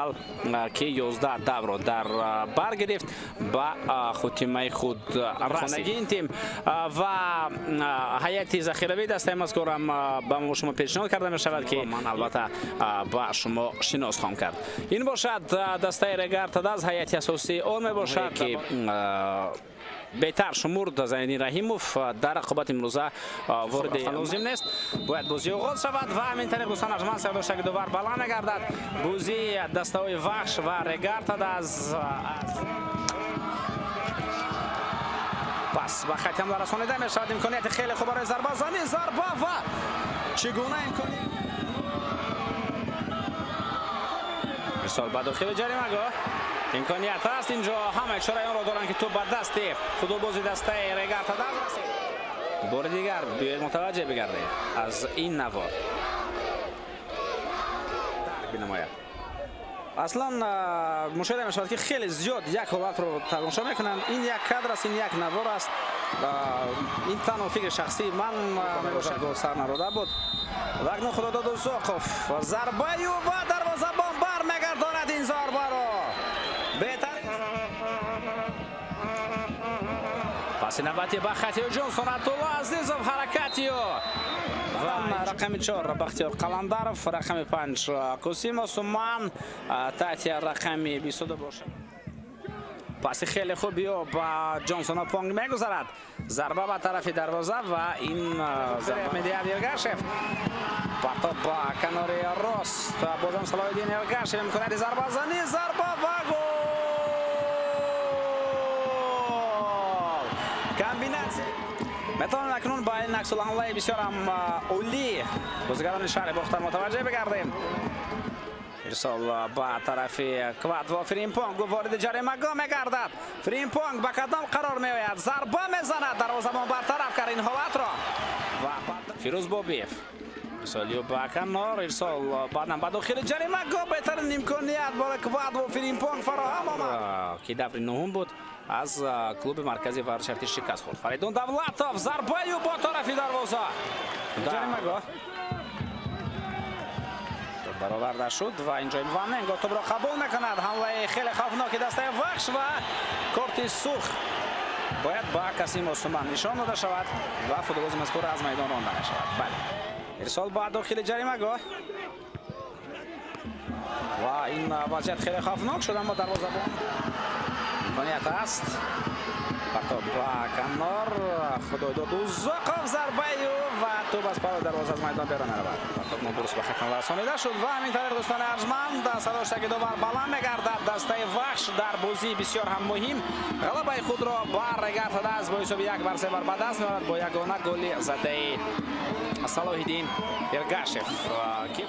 Аввал, ки 11 даврро дар бар гирифт, ба хотимаи худ расид. Ин тим ва ҳайати захиравии дастаи мазкурам ба шумо пешниҳод карда мешавад, ки ман албатта ба шумо шинос хоҳам кард. Ин бошад дастаи Регар ТадАЗ, ҳайати асосии он мебошад, ки беҳтар шумурд Зайниддин Раҳимов дар рақобати имрӯза ворид лозим нест. Бояд бозӣ оғоз шавад ва ҳамин тариқ, дӯстон арҷманд, сардоштаги довар баланд мегардад. Бозии дастаҳои Вахш ва Регар ТадАЗ пас ба хати ҳамла расонида мешавад. Имконияти хеле хуб барои зарбазанӣ, зарба ва чӣ гуна имконият. Ирсол ба дохили ҷаримагоҳ, имконият аст. Инҷо ҳама ишораи онро доранд, ки тӯп ба дасти футболбози дастаи Регар ТадАЗ расид. Бори дигар биёед мутаваҷҷеҳ бигардед аз ин навор. Дарк бинамояд. Аслан мушоҳида мешавад, ки хеле зиёд як ҳолатро тамошо мекунанд. Ин як кадр аст, ин як навор аст. Ин танҳо фикри шахсии ман мебошад. Гол сар надода буд. Ва акнун Худодод Узоқов зарбаю ва дарвозабон бармегардонад ин зарбаро. Беҳтарин паси навбати ба хати ҳуҷум, Сонатулло Азизов, ҳаракати ӯ ва рақами 4 Бахтиёр Қаландаров, рақами 5 Қосим Осуман, таҳти рақами 22 бошад. Паси хеле хуби ӯ ба Ҷонсон Опонг мегузарад. Зарба ба тарафи дарвоза ва ин зарба медиҳад Эргашев. Партоб ба канори рост, бозам Салоҳиддин Эргашев, имконияти зарбазанӣ, зарба ва гол! Комбинатсия. Метавонем акнун ба ин аксулҳамлаи бисёрам олӣ бозигарони шаҳри Бохтар мутаваҷҷеҳ бигардем. Ирсол ба тарафи Квадво Фримпонг, вориди ҷаримагоҳ мегардад. Фримпонг ба кадом қарор меояд? Зарба мезанад, дарвозабон бартараф кард ин ҳолатро. Ва Фирӯз Бобиев. Ирсол ба канор, ирсол баъдан ба дохили ҷаримагоҳ, беҳтарин имконият барои Квадво Фримпонг фароҳам омад, ки даври нуҳум буд аз клуби марказии варзиши шикаст хӯрд. Фаридун Давлатов, зарбаю бо тарафи дарвоза. Ҷаримагоҳ бароварда шуд ва инҷо Иваненко тӯбро қабул мекунад. Ҳамлаи хеле хавфноки дастаи Вахш ва корти сурх бояд ба Касим Осуман нишон дода шавад ва футболбози мазкур аз майдон ронда мешавад. Бале, ирсол ба дохили ҷаримагоҳ ва ин вазъият хеле хавфнок шуд, аммо дарвозабон имконият аст. Партоб ба канор, Худойдод Узоқов, зарбаи ӯ ва тӯб аз паҳлӯи дарвоза аз майдон берун меравад. Партоб нодуруст ба хатм расонида шуд ва ҳамин тариқ, дӯстони арҷманд, садоштаги довар баланд мегардад. Дастаи Вахш дар бозии бисёр ҳам муҳим ғалабаи худро ба Регар ТадАЗ бо ҳисоби 1-3 ба даст меорад бо ягона голи задаи Салоҳиддин Эргашев. Ки